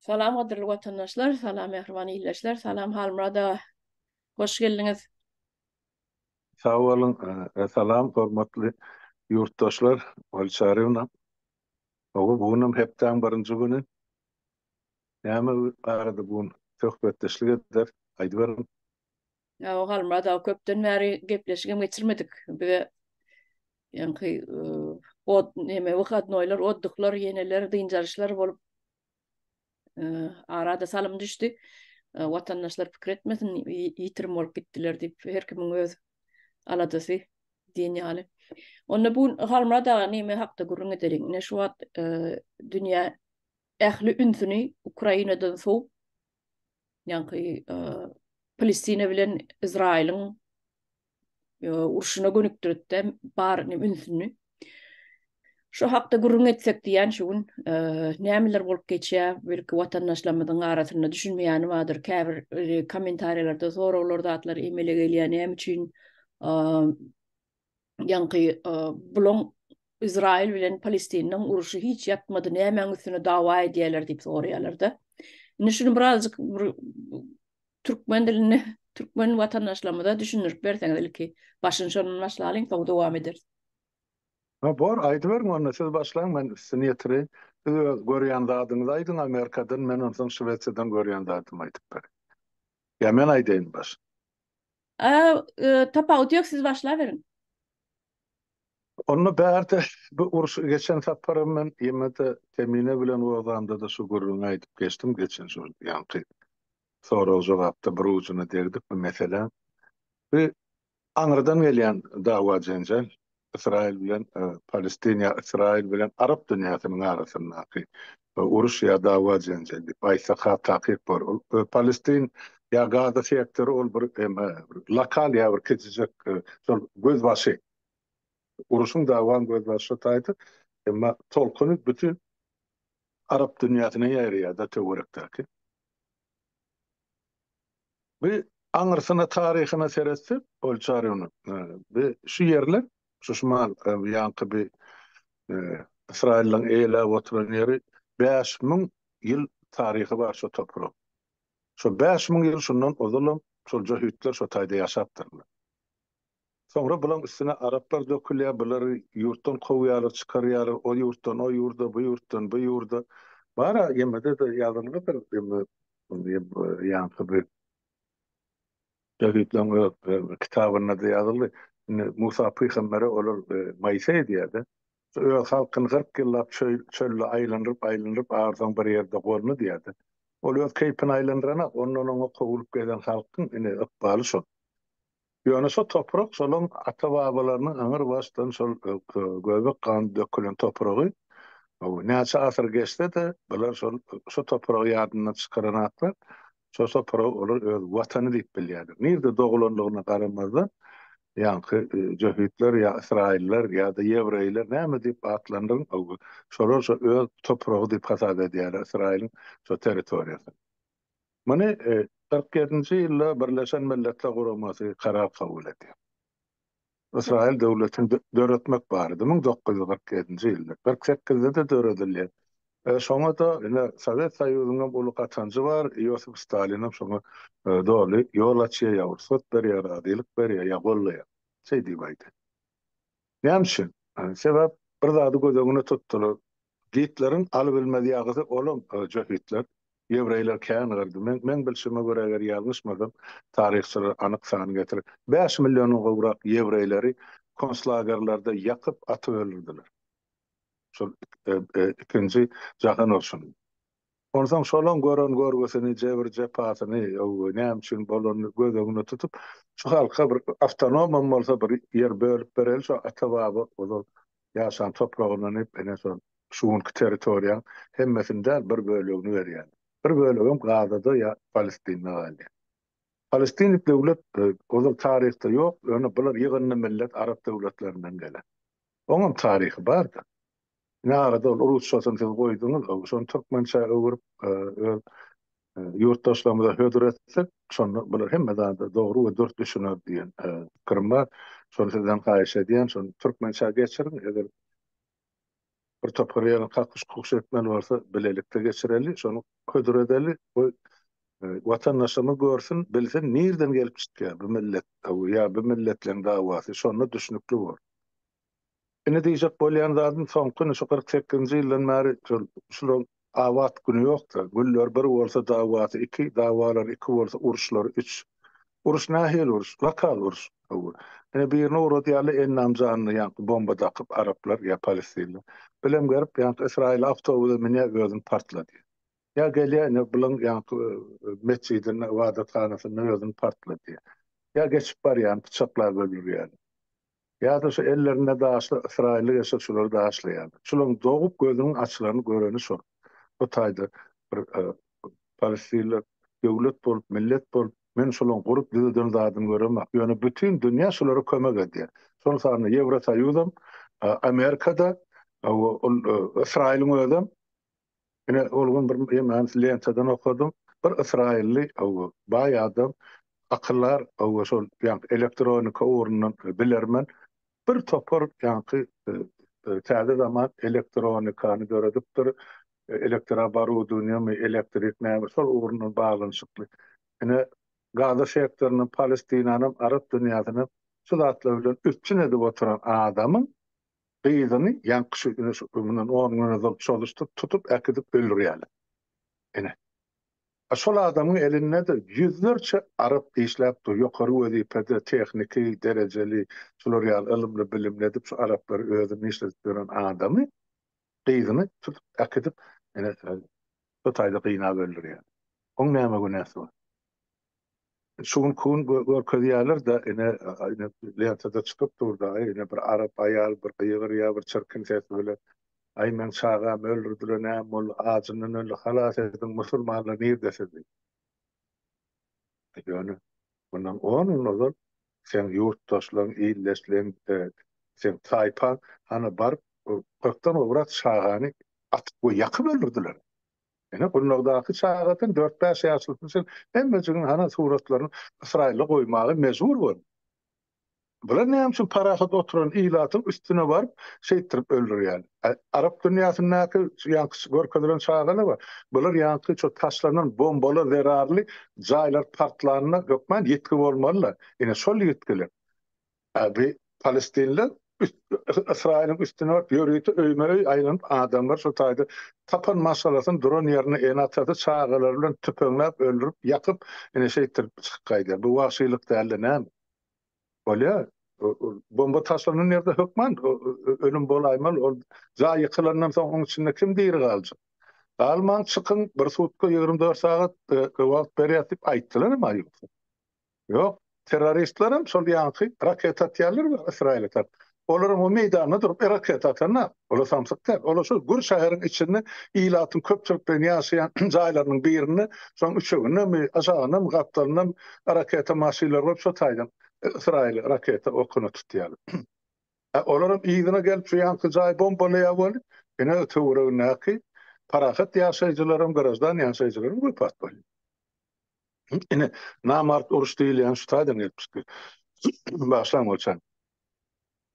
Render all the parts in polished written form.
Salam gadyrly watandaşlar, salam mähriban ildeşler, salam Halmyrat aga. Hoş geldiňiz. Sag boluň. Salam hormatly ýurtdaşlar, Gülçaryewna. Hawa, bu günem hepdäň birinji güni. Näme barada bu gün söhbetdeşlik ederis, aýdyberiň. Hawa, Halmyrat aga, köpden bäri gepleşigem geçirmedik. Bize ýaňky ot neme wyhodnoýlar, otdyklar, ýeneler, dynç alyşlar bolup arada salym düşdi. Watandaşlar pikir etmesin, ýitirim bolup gitdiler diýip, her kimiň öz aladasy diýen ýaly. Onda bu gün Halmyrat aga neme hakda gürrüň edeliň? Ine şu wagt dünýä ähli ünsüni Ukrainadan sowup, ýaňky Palestina bilen Izraýylyň urşuna gönükdiripdi baryny ünsüni. Şu hakda gürrüň etsek diýýän şu gün nämeler bolup geçýär, belki watandaşlarymyzyň arasynda düşünmeýäni bardyr, käbir kommentariýalarda soraglar zatlar emele gelýär, näme üçin ýaňky bulaň Izraýyl bilen Palestinanyň urşy hiç ýatmady, nämäň üstüne dawa edýärler diýip soraýarlar-da. Indi şuny birazjyk bir türkmen dilinde türkmen watandaşlarymyza düşündirip berseňiz ilki başyny şondan başlalyň, soň dowam ederis. Ha bor, aýdyberiň onda, siz başlaň, men üstüni ýetireýin. Siz öz görýän zadyňyzy aýdyň Amerikadan, men onsoň Şwesiýadan görýän zadymy aýdyp bereýin. Ýa men aýdaýyn başyny. A, tapawudy ýok, siz başlaberiň. Onda bärde bu uruş geçen saparam men ýemede Kemine bilen gozgamda-da şu gürrüňi aýdyp geçdim, geçen şol ýaňky sorag-jogapda bir ujuna degdik bu meseläň. Bu aňyrdan gelýän dawa-jenjel, Ysraýyl bilen Palestin ýa Ysraýyl bilen arap dünýäsiniň arasyndaky uruş ýa dawa-jenjel diýip aýtsak has takyk bolar. Ol Palestin ýa Gaza sektory ol bir lokal ýa bir kiçijek şol gözbaşy. Uruşyň dawaň gözbaşy şo taýda. Emma tolkuny bütin arap dünýäsine ýaýraýar-da töwerekdäki. Bu aňyrsyna taryhyna seretsek, Olçaryny, bu şu ýerler, şu şumal ýaňky bi Ysraýyllaryň eýeläp oturan ýeri 5000 ýyl taryhy bar şo topragyň. Şo 5000 ýyl şundan ozalam şol jöhitler şo taýda ýaşapdyrlar. Soňra bulaň üstüne araplar dökülýär, bulary ýurtdan kowýarlar, çykarýarlar, o ýurtdan o ýurda, bu ýurtdan bu ýurda. Bar-a, ýemede-de ýazylgydyr, ýaňky bir jöhitleň öz kitabynda-da ýazylgy. Indi Musa pygambere olar Moiseý diýýär-de. Öz halkyny 40 ýyllap çölde aýlandyryp, aýlandyryp, ahyrsoňy bir ýerde gondy diýýär-de. Ol öz keýpini aýlandyranak, ondan oňa kowulyp gezen halkyň ine ykbaly şol. Ýöne şo toprak şolaň ata-babalarynyň aňyr başdan şol göbek gany dökülen topragy näçe asyr geçse-de bular şol şo topragy ýadyndan çykaranaklar, şo topragy olar öz watany diýip bilýärler. Nirde dogulanlygyna garamazdan ýaňky jöhitler ýa ysraýyllar ýa-da ýewreýler näme diýip atlandyryň şolar şo öz topragy diýip hasap edýärler Ysraýylyň şo territoriýasyny. Muny 47-nji ýylda Birleşen Milletler Guramasy karar kabul edýär. Ysraýyl döwletini döretmek barada 1947-nji ýylda, 48-de-de döredilýär. Şoňa-da ine Sowet Soýuzynyň uly gatanjy bar, Iosif Stalinem şoňa doly ýol açýar, ýa rugsat berýär, razylyk berýär, ýa gollaýar. Şeý diýip aýdýar. Näme üçin? Sebäp bir zady göz öňüne tutdular. Gitleriň alybilmez ýagysy olam jöhitler. Ýewreýler kän gyrdy. Men meň bilşime görä eger ýalňyşmasam, taryhçylar anyk sany getirer. 5 milliondan gowrak ýewreýleri konslagerlerde ýakyp atyp öldürdiler. Şol ikinji jahan urşunda. Onsoň şolaň gören görgüsini, jebir-jepasyny, näme üçin bolanyny göz öňünde tutup, şu halka bir awtonomam bolsa bir ýer bölüp bereli, şo ata-baba ozal ýaşan topragyndan diýip, ine şol şu günki territoriýaň hemmesini däl, bir bölegini berýärler. Bir bölegem Gazada ýa Palestinde galýar. Palestin diýip döwlet ozal taryhda ýok, ýöne bular ýygyndy millet arap döwletlerinden gelen. Oňam taryhy bar-da. Ine arada ol rusçasyny siz goýduňyz, şony türkmençä öwürip öz ýurtdaşlarymyza hödür etsek, şonda bular hemme zada dogry we dürs düşüner diýen pikirim bar. Şony sizden haýyş edýän, şony türkmençä geçiriň, eger. Bir topar ýerine kakyş-kukuş etmeli bolsa bilelikde geçireli, şony hödür edeli we watandaşlarymyz görsün, bilsin nirden gelip çykýar bu millet ýa bu milletleň dawasy, şonda düşnükli bor. Indi diýjek bolýan zadym soňky ine şu 48-nji ýyldan bäri şol şularyň abat güni ýok-da. Güller bir bolsa dawasy iki, dawalary iki bolsa uruşlary üç. Uruş nähili uruş? Lokal uruş. Hawa. Ine birini ugradýarlar ennam janyna ýaňky bomba dakyp araplar ýa palestinler. Bilem gerip ýaňky Ysraýyl awtobusa münýär özüni partladýar. Ýa gelýär ine bulaň ýaňky metjidinde ybadathanasynda özüni partladýar. Ýa geçip barýany pyçaklap öldürýärler. Ýa-da şu ellerinde daşly ysraýylly gelse şulary daşlaýarlar. Şularyň dogup gözüniň açylanyny göreni şol. Bu taýda bir palestinler döwlet bolup, millet bolup, men şularyň gurup düzeden zadyny göremok. Ýöne bütin dünýä şulara kömek edýär. Şol sanda Ýewrosoýuzam, Amerika-da, ol Ysraýylyň özem Ine, ol gün bir ýemäni lentadan okadym. Bir ysraýylly, hawa, baý adam, akyldar, hawa, şol ýaňky elektronika ugrundan bilermen. Bir topar ýaňky täze zaman elektronikany döredipdir. Elektroaborudowniýamy, elektrik näme, şol ugrundan baglanyşykly. Ine, Gaza sektorynam, Palestinanam, arap dünýäsinem şu zatlar bilen üpjün edip oturan adamyň Gyzyny ýaňky şu ine şu mundan on gün ozal çozuşdyk tutup äkidip öldürýärler. Ine. A şol adamyň elinde-de ýüzlerçe arap işläp dur, ýokary wezipede, tehniki derejeli, şular ýaly ylymly, bilimli edip şu araplary özünde işledip ýören adamy gyzyny tutup äkidip ine şu taýda gynap öldürýärler. Oň näme günäsi bar? Şu günki gün görkezýärler-de, ine, ine lentada çykyp dur-da, aý, ine bir arap aýal bir gygyrýar bir çirkin ses bilen, Aý, meň çagamy öldürdiler, näme boldy, ajyndan öldi, halas ediň, musulmanlar nirdesiz diýip. Ýöne mundan on gün ozal seň ýurtdaşlaryň, ildeşleň, seň taýpaň hany baryp, kyrkdan gowrak çagany atyp we ýakyp öldürdiler. Ine, gundagdaky çagadan dört-bäş ýaşlysyna çenli hemmejigiň hana suratlaryny Ysraýylda goýmaga mejbur boldy. Bular näme üçin parahat oturan ilatyň üstüne baryp, şeýtdirip öldürýär? Arap dünýäsindäki ýaňky görkezilen çagalar bar. Bular ýaňky şu taşlanan bombalar zerarly jaýlar partlanda hökman ýitgi bolmaly-da. Ine, şol ýitgiler. Bi palestinler Ysraýylyň üstüne baryp ýörite öýme-öý aýlanyp adamlar şo taýda tapan maşgalasyny duran ýerinde ene-atasy çagalary bilen tüpeňläp öldürip ýakyp ine şeýtdirip çykyp gaýdýar. Bu wagşylyk dälde näme? Bolýar. Bomba taşlanan ýerde hökman ölüm bolaýmaly. Ol jaý ýykylandan soň oň içinde kim diri galjak? Galmaň çykyň bir sutka 24 sagat wagt berýäs diýip aýtdylar hem ýogsa. Ýok, terroristlerem şol ýaňky raketa atýarlar we Ysraýyla tarap. Olaram o meýdanda durup raketa atanok. Olar samsyk däl. Olar şol gür şäheriň içinde ilatyň köpçülikleýin ýaşaýan jaýlarynyň birinde, şoň üçegindemi, aşagyndamy, gapdalyndamy raketa maşynlary goýup şo taýdan Ysraýyly raketa okuna tutýarlar. Olaram yzyna gelip şu ýaňky jaýy bombalaýar weli, ine töweregindäki parahat ýaşaýjylaram, graždan ýaşaýjylaram wepat bolýar. Ine, namart uruş diýilýän şu taýdan gelip çykdy. Bagyşlaň bolçan.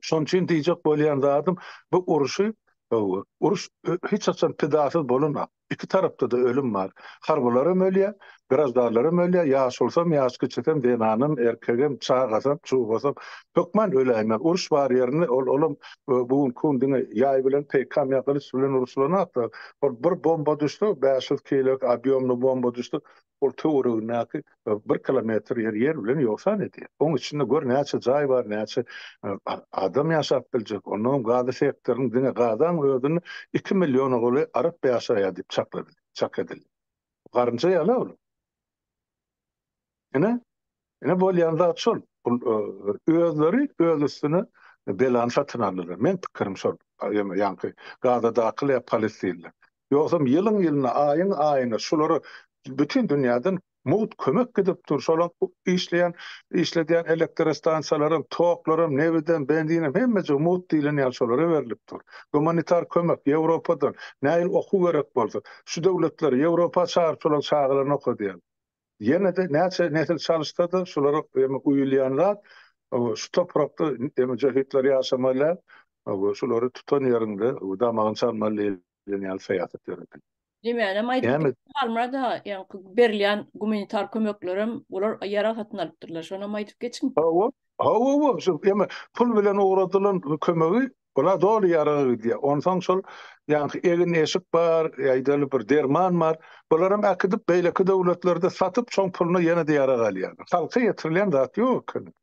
Şonuň üçin diýjek bolýan zadym, bu uruşy, uruş hiç haçan pidasyz bolanok. Iki tarapda-da ölüm bar. Harbylar hem ölýär, graždanlar hem ölýär, ýaşulusam, ýaş kiçisem, zenanam, erkegem, çagasam, çugasam hökman öläýmez. Uruş bar ýerinde ol olam bu günki gün diňe ýaý bilen, peýkam ýa gylyç bilen uruşylanok-da. Ol bir bomba düşse, 500 kilolik obýomly bomba düşse, Ol töweregindäki bir kilometr ýeri ýer bilen ýogsan edýär. Oň içinde gör näçe jaý bar, näçe adam ýaşap biljek. Onnoňam Gaza sektorynyň diňe Gazaň özünde iki milliona golaý arap ýaşaýar diýip çakladylýar, çak edilýär. Garynja ýaly olar. Ine, ine bolýan zat şol. Ol özleri öz üstüne belany satyn aldylar. Meň pikirim şol. Ýaňky Gazadakylar ýa palestinler. Ýogsam ýylyň-ýylyna, aýyň-aýyna şulara bütin dünýäden mugt kömek gidip dur. Şolaň işleýän, işledýän elektrostansiýalaram, toklaram, nebidem, benzinem hemmejigi mugt diýlen ýaly şolara berlip dur. Gumanitar kömek Ýewropadan, nähili okuw gerek bolsa, şu döwletler Ýewropa çagyryp şolaň çagalaryny okadýar. Ýene-de näçe nesil çalyşsa-da şulara eme uýulýan zat, şu toprakda eme jöhitler ýaşamaly däl. Şulary tutan ýeriňde damagyny çalmaly diýlen ýaly syýasat ýöredildi. Diýmänem aýdyp Halmyrat aga, ýaňky berilýän gumanitar kömeklerem olar ýarag satyn alypdyrlar. Şonam aýdyp geçiň. Hawa, hawa, hawa, şu eme pul bilen ugradylan kömegi olar doly ýaraga gidýär. Onsoň şol ýaňky egin-eşik bar, aýdaly bir derman bar. Bularam äkidip beýleki döwletlerde satyp, şoň puluna ýene-de ýarag alýarlar. Halka ýetirilýän zat ýok eken.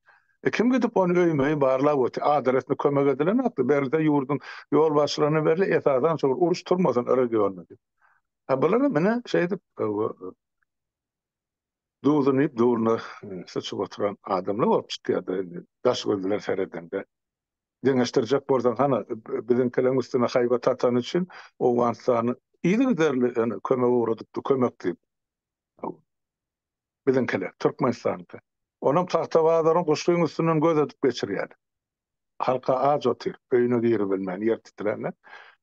E kim gidip ony öýme-öý barlap otyr? Adresine kömek edilenokdy, berilse ýurduň ýolbaşçylaryna berilýär, esasan şol uruş turmasyn regionda diýip. A bularam ine şeýdip duzuny iýip duluna syçyp oturan adamlar bolup çykýar-da indi daş göz bilen seredeňde. Deňeşdirjek bolsaň hany biziňkileriň üstüne haýbat atany üçin Owganystany yzygiderli kömek ugradypdy, kömek diýip. Biziňkiler, Türkmenistanyňky. Onam Tagtabazaryň guşgyň üstünden göz edip geçirýär. Halka aç otyr, öýüne giribilmän, ýer titrände.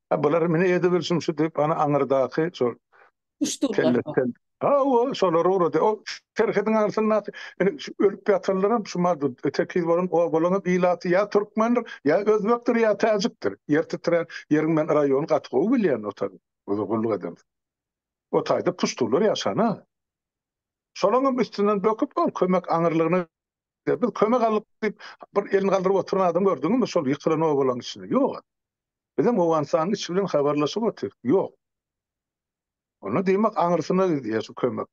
Ha, bular mine edibilşim şu diýip, ana aňyrdaky şol Puştunlar. Hawa, şolar ugrady. O serhediň aňyrsyndaky, ine, şu ölüp ýatanlaram şu maddy tekiz bolan obalaryň ilaty ýa türkmendir, ýa özbekdir, ýa täjikdir. Ýer titrän ýeriň men raýony gaty gowy bilýän o taýy. Özüm gulluk edemsoň. O taýda puştunlar ýaşan-a. Şolaňam üstünden böküp ol kömek aňyrlygyna biz kömek aldyk diýip bir elini galdyryp oturan adam gördüňizmi şol ýykylan obalaryň içinde? Ýok. Bizem Owganystanyň içi bilen habarlaşyp otyrys. Ýok. Onda diýmek aňyrsyna gidýär şu kömek.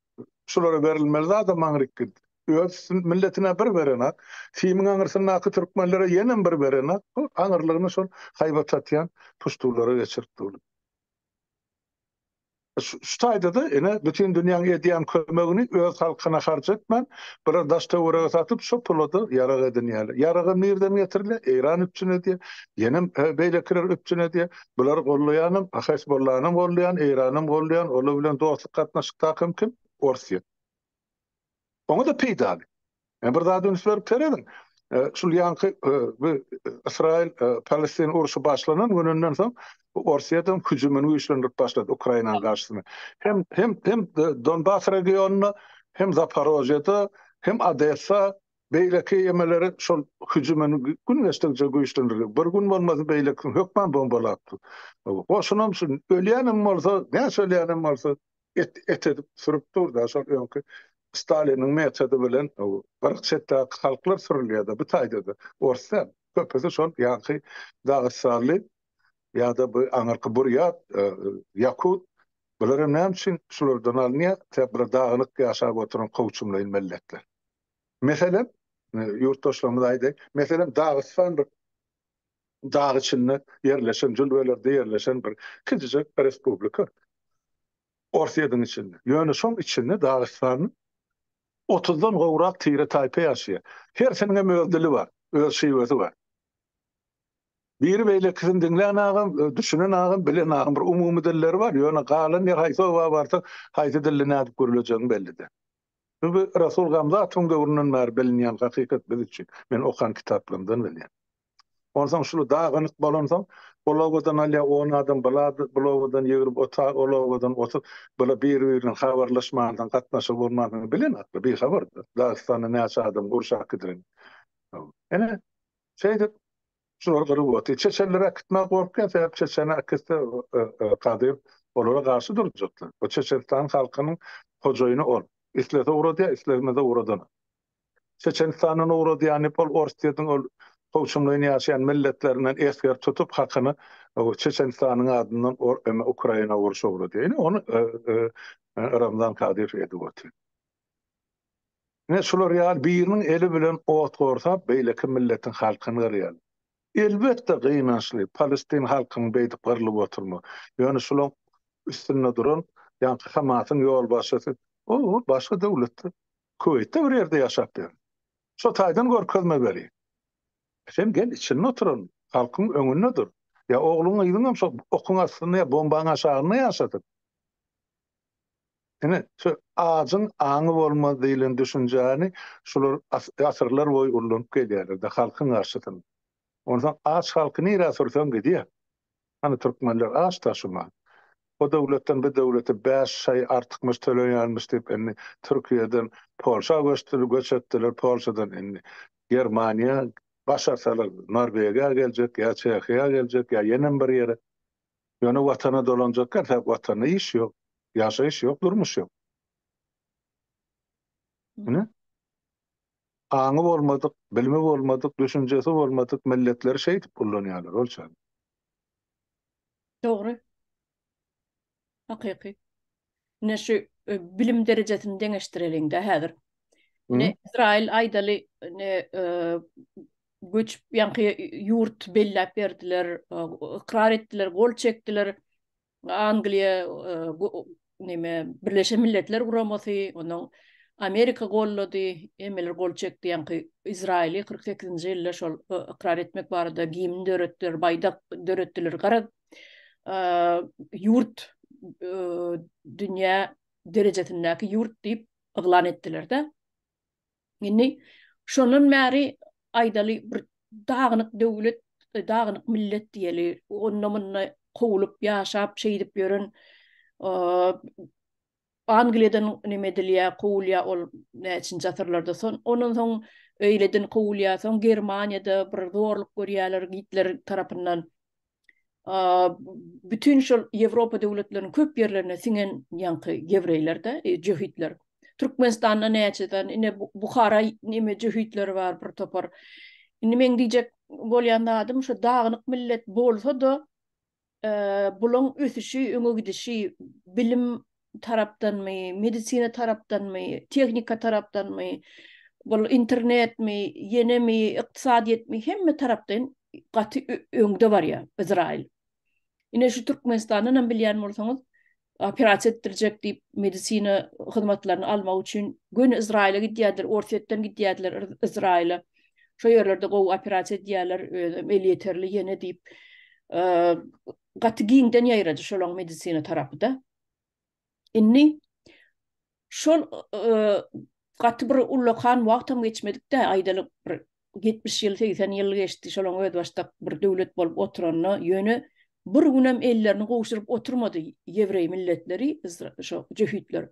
Şulara berilmeli zadam aňryk giddi. Öz milletine bir berenak, simiň aňyrsyndaky türkmenlere ýenem bir berenak, aňyrlygyny şol haýbat atýan puştulara geçirip durdy. Şu taýda-da ine bütin dünýäň edýän kömegini öz halkyna harç etmän, bular daş-töwerege satyp, şo pula-da ýarag edinýärler. Ýaragam nirden getirilýär? Eýran üpjün edýär. Ýenem beýlekiler üpjün edýär. Bulary gollaýanam, Hezbollanam gollaýan, Eýranam gollaýan, olar bilen dostluk gatnaşykdakam kim? Orsýet. Oňa-da peýdaly. Ýa bir zada üns berip serediň. Şul ýaňky bu Ysraýyl Palestin urşy başlanan gününden soň Orsýetiň hüjümini güýçlendirip başlady Ukrainanyň garşysyna. Hem hem hem Donbas regionynda, hem Zaporožýede, hem Odessa beýleki ýemeleri şol hüjümini gün geçdigiçe güýçlendirdi. Bir gün bolmasa beýlekisini hökman bombalap dur. Goşunam şu ölýänem bolsa, näçe ölýänem bolsa et et edip sürüp dur da şol öňki Staliniň metody bilen gyryk çetdäki halklar sürülýär-de bu taýda-da ors däl. Köpüsi şol ýaňky dagystanly ýa-da bu aňyrky burýat, ýakut bular hem näme üçin şulardan alynýar? Sebäp bular dagynyk ýaşap oturan kowçumlaýyn milletler. Meselem, ýurtdaşlarymyza aýdaýyn, meselem Dagystan bir dag içinde ýerleşen, jülgelerde ýerleşen bir kiçijek respublika. Orsýetiň içinde. Ýöne şoň içinde Dagystanda otuzdan gowrak tire-taýpa ýaşaýar. Hersiniň hem öz dili bar, öz şiwesi bar. Biri beýlekisini diňlän agam, düşünen agam, bilen agam bir umumy dilleri bar. Ýöne galan ýer haýsy oba barsaň, haýsy dilde nädip gürlejegiň belli däl. Bu Rasul Gamzatowyň döwründen bäri bilinýän hakykat biz üçin. Men okan kitaplarymdan bilýän. Onsoň şul dagynyk bolansoň, ol obadan alýar on adam, bul obadan 20, ol obadan 30, bular bir-birine habarlaşmansoň, gatnaşygy bolmansoň bilenoklar, bihabar. Dagystanda näçe adam gurşap gidilen. Ine, şeýdip, şular gyryp otyr. Çeçenleri äkitmäge gorkýar, sebäp çeçeni äkitse Kadyrow olara garşy durjaklar. Bu Çeçenistanyň halkynyň hojaýyny ol. Islese ugradýar, islemese ugradanok. Çeçenistandan ugradýan diýip ol Orsýetiň ol kowçumlaýyn ýaşaýan milletlerinden esger tutup hakyny Çeçenistanyň adyndan Ukraina urşa ugradýar. Ine ony Ramzan Kadyrow edip otyr. Ine şular ýaly biriniň eli bilen ot gorsap beýleki milletiň halkyny gyrýarlar. Elbetde gynançly Palestin halkynyň beýdip gyrlyp oturmagy. Ýöne şulaň üstünde duran ýaňky Hamasyň ýolbaşçysy ol başga döwletde Kuweýtde bir ýerde ýaşap ýör. Şo taýdan görkezme berýär. Sen gel içinde oturan halkyň öňünde dur. Ýa ogluň gyzyňam şo okuň astynda ýa bombaň aşagynda ýaşasyn. Ine, şu ajyň aňy bolmaz diýlen düşünjäni şular asyrlar boýy ullanyp gelýärler-de halkyň garşysyna. Onsoň aç halky nirä sürseň gidýär. Hany türkmenler aç daşyma. O döwletden bu döwlete bäş şaý artykmaç töleýänmiş diýip indi Türkiýeden Polşa göçdüler, göç etdiler, Polşadan indi Germaniýa. Başarsalar Norwegiýa geljek ýa Çehiýa geljek ýa ýenem bir ýere. Ýöne watana dolanjak däl, sebäp watanda iş ýok, ýaşaýyş ýok, durmuş ýok. Ine. Aňy bolmadyk, bilimi bolmadyk, düşünjesi bolmadyk milletleri şeýdip ullanýarlar, Olçan. Dogry. Hakyky. Ine şu e, bilim derejesini deňeşdireliň-de häzir. Ine Izrail aýdaly ine e, göçüp ýaňky ýurt belläp berdiler, e, ykrar etdiler, gol çekdiler. Angliýa neme Birleşen Milletler Guramasy, ondan Amerika gollady, hemmeler gol çekdi, ýaňky Izraili 48-nji ýylda şol ykrar etmek barada gimn döretdiler, baýdak döretdiler. Gara ýurt dünýä derejesindäki ýurt diýip yglan etdiler-de. Indi şondan bäri aýdaly bir dagynyk döwlet, dagynyk millet diýeli, onda-munda kowulyp ýaşap şeýdip ýören Angliýadan neme edilýär, kowulýar ol näçinji asyrlarda. Soň ondan soň öýleden kowulýar, soň Germaniýada bir zorluk görýärler Gitler tarapyndan. Bütin şol Ýewropa döwletleriniň köp ýerlerine siňen ýaňky ýewreýler-de, e, jöhitler. Türkmenistanda näçeden, ine Buhara neme jöhitleri bar bir topar. Indi meň diýjek bolýan zadym şu dagynyk millet bolsa-da, bulaň ösüşi, öňe gidişi bilim tarapdanmy, medisina tarapdanmy, tehnika tarapdanmy, bul internetmi, ýenemi, ykdysadyýetmi hemme tarapdan gaty öňde barýar Izrail. Ine şu Türkmenistandan hem bilýän bolsaňyz, operasiýa etdirjek diýip medisina hyzmatlaryny almak üçin göni Izraile gidýärdiler, Orsýetden gidýärdiler Izraile. Şo ýerlerde gowy operasiýa edýärler, özem elýeterli ýene diýip. Gaty giňden ýaýrady şolaň medisina tarapy-da. Indi şol gaty bir ullakan wagtam geçmedik-dä, aýdaly bir 70 ýyl, 80 ýyl geçdi şolaň özbaşdak bir döwlet bolup oturanyna, ýöne bir günem ellerini gowşuryp oturmady ýewreý milletleri, şo jöhitler.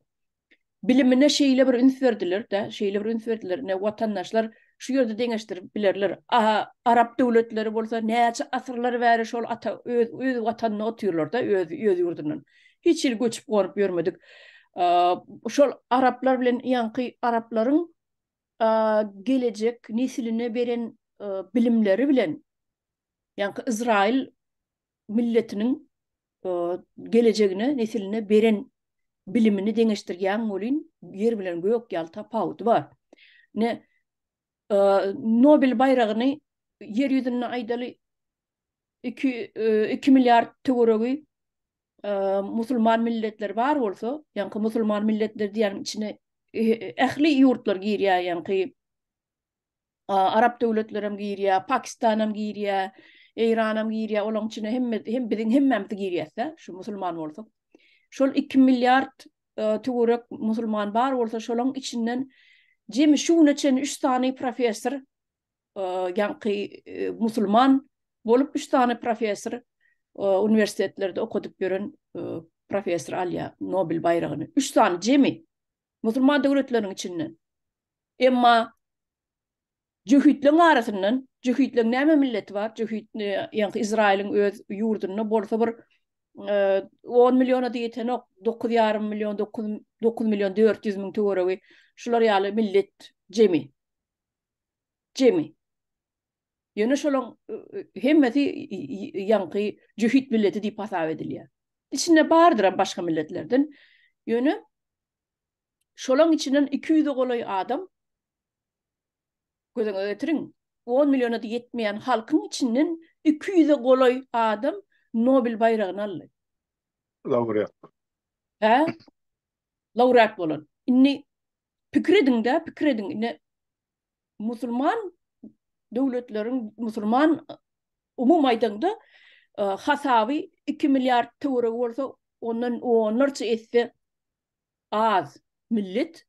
Bilimine şeýle bir üns berdiler-de, şeýle bir üns berdiler, ine watandaşlar şu ýerde deňeşdirip bilerler. A arap döwletleri bolsa näçe asyrlar bäri şol ata öz öz watanynda otyrlar-da, öz öz ýurdundan. Hiç hili göçüp-gonup ýörmedik. Şol araplar bilen ýaňky araplaryň gelejek nesiline beren bilimleri bilen ýaňky Izrail milletiniň gelejegine, nesiline beren bilimini deňeşdirýäň welin, ýer bilen gök ýaly tapawudy bar. Ne Nobel baýragyny ýer ýüzünde aýdaly 2 2 milliard töweregi musulman milletler bar bolsa, ýaňky musulman milletler diýýäniň içine ähli ýurtlar girýär, ýaňky Arap döwletlerem girýär, Pakistanam girýär, Eýranam girýär, olaryň içine hemme hem biziň hemmämiz girýäs-de, şu musulman bolsak. Şol 2 milliard e, töwerek musulman bar bolsa, şolaryň içinden jemi şu güne çenli 3 sany professor e, ýaňky e, musulman bolup 3 sany professor e, uniwersitetlerde okadyp ýören e, professor alýar Nobel baýragyny. 3 sany jemi musulman döwletleriniň içinden. Emma jöhitleň arasyndan, jöhitleň näme milleti bar? Jöhit, ýaňky Izraýylyň öz ýurdunda bolsa bir 10 milliona da ýetenok, 9,5 million, 9, 9 million 400 müň töweregi şular ýaly millet jemi. Jemi. Ýöne şolaň hemmesi ýaňky jöhit milleti diýip hasap edilýär. Içinde bardyram başga milletlerden. Ýöne Şolaň içinden 200-e golaý adam, göz öňüňize getiriň, on milliona-da ýetmeýän halkyň içinden 200-e golaý adam Nobel baýragyny aldy. Laureat. Hä? Laureat bolan. Indi pikir ediň-de, pikir ediň. Indi musulman döwletleriň, musulman umumy aýdaňda hasaby 2 milliard töweregi bolsa, ondan onlarça esse az millet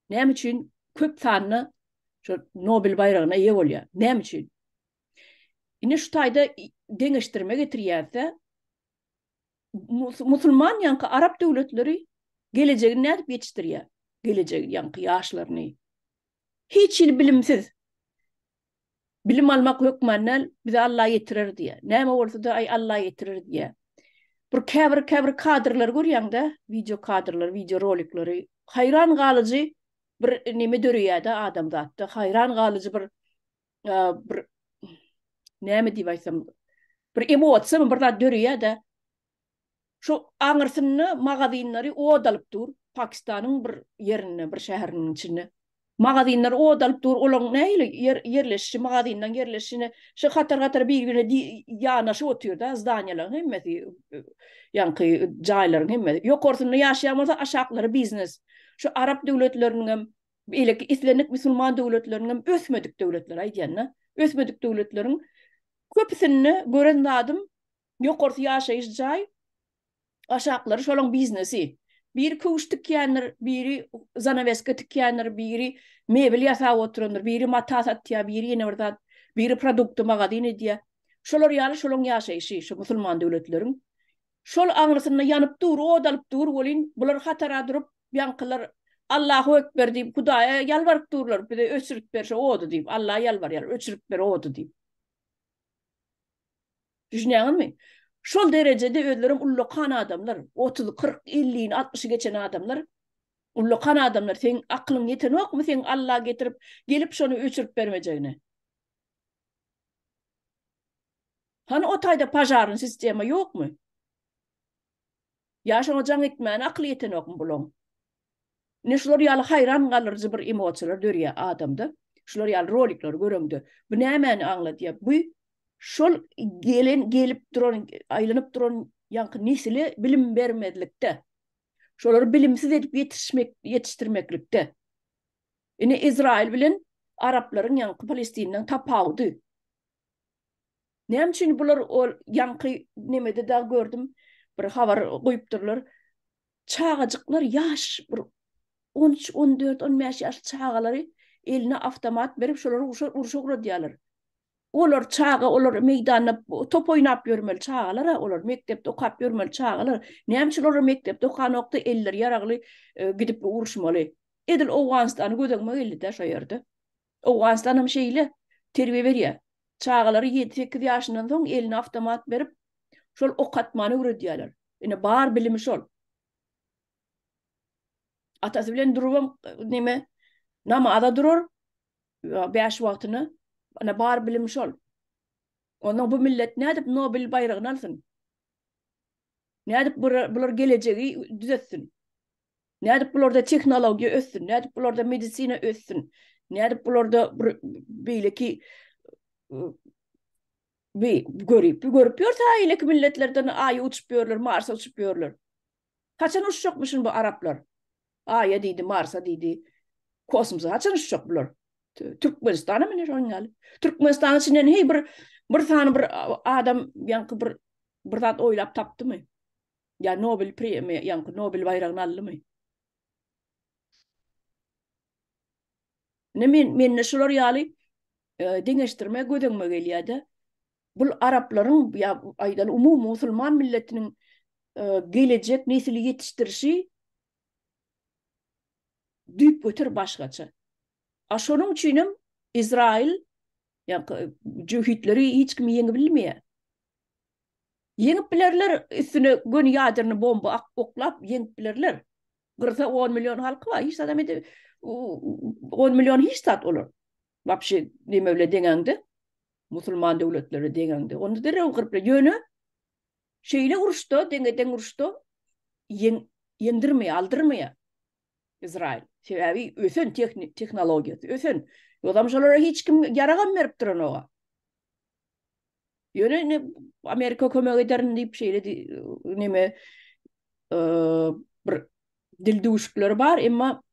näme üçin köp sanda şo Nobel baýragyna eýe bolýar? Näme üçin? Ine şu taýda deňeşdirme getirýärse, musulman ýaňky arap döwletleri gelejegini nädip ýetişdirýär? Gelejegi ýaňky ýaşlaryny. Hiç hili bilimsiz. Bilim almak hökman däl, bize Alla ýetirer diýýär. Näme bolsa-da, aý Alla ýetirer diýýär. Bir käbir käbir kadrlary görýäň-de, wideo kadrlary, wideo rolikleri. Haýran galyjy bir neme döreýär-de adamzatda. Haýran galyjy bir bir näme diýip aýtsam, bir emosiýamy bir zat döreýär-de. Şu aňyrsynda magazinleri ot alyp dur, Pakistanyň bir ýerinde, bir şäheriniň içinde. Magazinler ot alyp dur, olaryň nähili ýer ýerleşişi, magazinleň ýerleşişine şu hatar-hatar bir-birine ýanaşyp otyr-da, zdaniýalaryň hemmesi, ýaňky jaýlaryň hemmesi. Ýokarsynda ýaşaýan bolsa, aşaklary biznes. Şu arap döwletleriniňem, beýleki islendik musulman döwletleriniňem ösmedik döwletler aýdýan-da, ösmedik döwletleriň köpüsinde gören zadym Ýokarsy ýaşaýyş jaý, aşaklary şolaň biznesi. Biri köwüş tikýändir, biri zanaweska tikýändir, biri mebel ýasap oturandyr, biri mata satýar, biri ýene bir zat, biri produkty magazin edýär. Şolar ýaly şolaň ýaşaýşy, şu musulman döwletleriň. Şol aňrysynda ýanyp dur, ot alyp dur welin, bular hatara durup, ýaňkylar Allahu ekber diýip, Hudaýa ýalbaryp durlar, bize öçürip ber şu ody diýip, Allaha ýalbarýarlar, öçürip ber ody diýip. Düşünýäňizmi? Şol derejede özlerem ullakan adamlar, 30, 40, 50-ni, 60-y geçen adamlar, ullakan adamlar, seň akylyň ýetenokmy seň Alla getirip, gelip şony öçürip bermejegine? Hany o taýda pažarny sistema ýokmy? Ýa şoňa jaň etmäne akyly ýetenokmy bulaň? Ine şular ýaly haýran galdyryjy bir emosiýalar dörýär adamda. Şular ýaly rolikleri göreňde. Bu nämäni aňladýar? Bu şol gelen gelip duran, aýlanyp duran ýaňky nesile bilim bermezlikde. Şolary bilimsiz edip ýetişmek, ýetişdirmeklikde. Ine Izrail bilen araplaryň ýaňky Palestinanyň tapawudy. Näme üçin bular ol ýaňky nemede dag gördüm bir habar goýupdyrlar. Çagajyklar ýaş bir 13, 14, 15 ýaşly çagalary eline awtomat berip şolary urşa, urşa ugradýarlar. Olar çaga, olar meýdanda top oýnap ýörmeli çagalar, olar mekdepde okap ýörmeli çagalar. Näme üçin olar mekdepde okanokda elleri ýaragly e, gidip uruşmaly? Edil Owganystany göz öňüme geldi-de şo ýerde. Owganystan hem şeýle terbiýe berýär. Çagalary ýedi-sekiz ýaşyndan soň eline awtomat berip, şol okatmany öwredýärler. Ine bar bilimi şol. Atasy bilen durubam neme namaza durar bäş wagtyna. Ine bar bilimi şol. Ondan bu millet nädip Nobel baýragyny alsyn? Nädip bular gelejegi düzetsin? Nädip bularda tehnologiýa össün, nädip bularda medisina össün, nädip bularda bir beýleki bir görüp, görüp ýörse beýleki milletlerden Aýa uçup ýörler, Marsa uçup ýörler. Haçan uçjakmyşyn bu araplar? Aýa diýdi, Marsa diýdi. Kosmosa haçan uçjak bular? Türkmenistana mine şonuň ýaly. Türkmenistanyň içinden heý bir bir sany bir adam ýaňky bir bir zat oýlap tapdymy? Ýa Nobel premiýa, ýaňky Nobel baýragyny aldymy? Ne men mende şular ýaly e, deňeşdirme göz öňüme gelýär-de. Bul araplaryň ýa aýdaly umumy musulman milletiniň e, gelejek nesili ýetişdirişi düýpgöter başgaça. A şonuň üçinem Izrail ýa jöhitleri hiç kim ýeňip bilmeýär. Ýeňip bilerler üstüne göni ýadrny bomba oklap ýeňip bilerler. Gyrsa 10 million halky bar hiç zadam ede 10 million hiç zat olar. Wapşe neme bile deňäňde musulman döwletleri deňäňde onda derrew gyryp biler. Ýöne şeýle uruşda deňe deň uruşda ýeň ýeňdirmeýär, aldyrmaýar Izrail. Sebäbi ösen tehnologiýasy ösen. Ýogsam şolara hiç kim ýaragam berip duranok. Ýöne indi Amerika kömek ederin diýip şeýle neme bir dil düwüşikleri bar, emma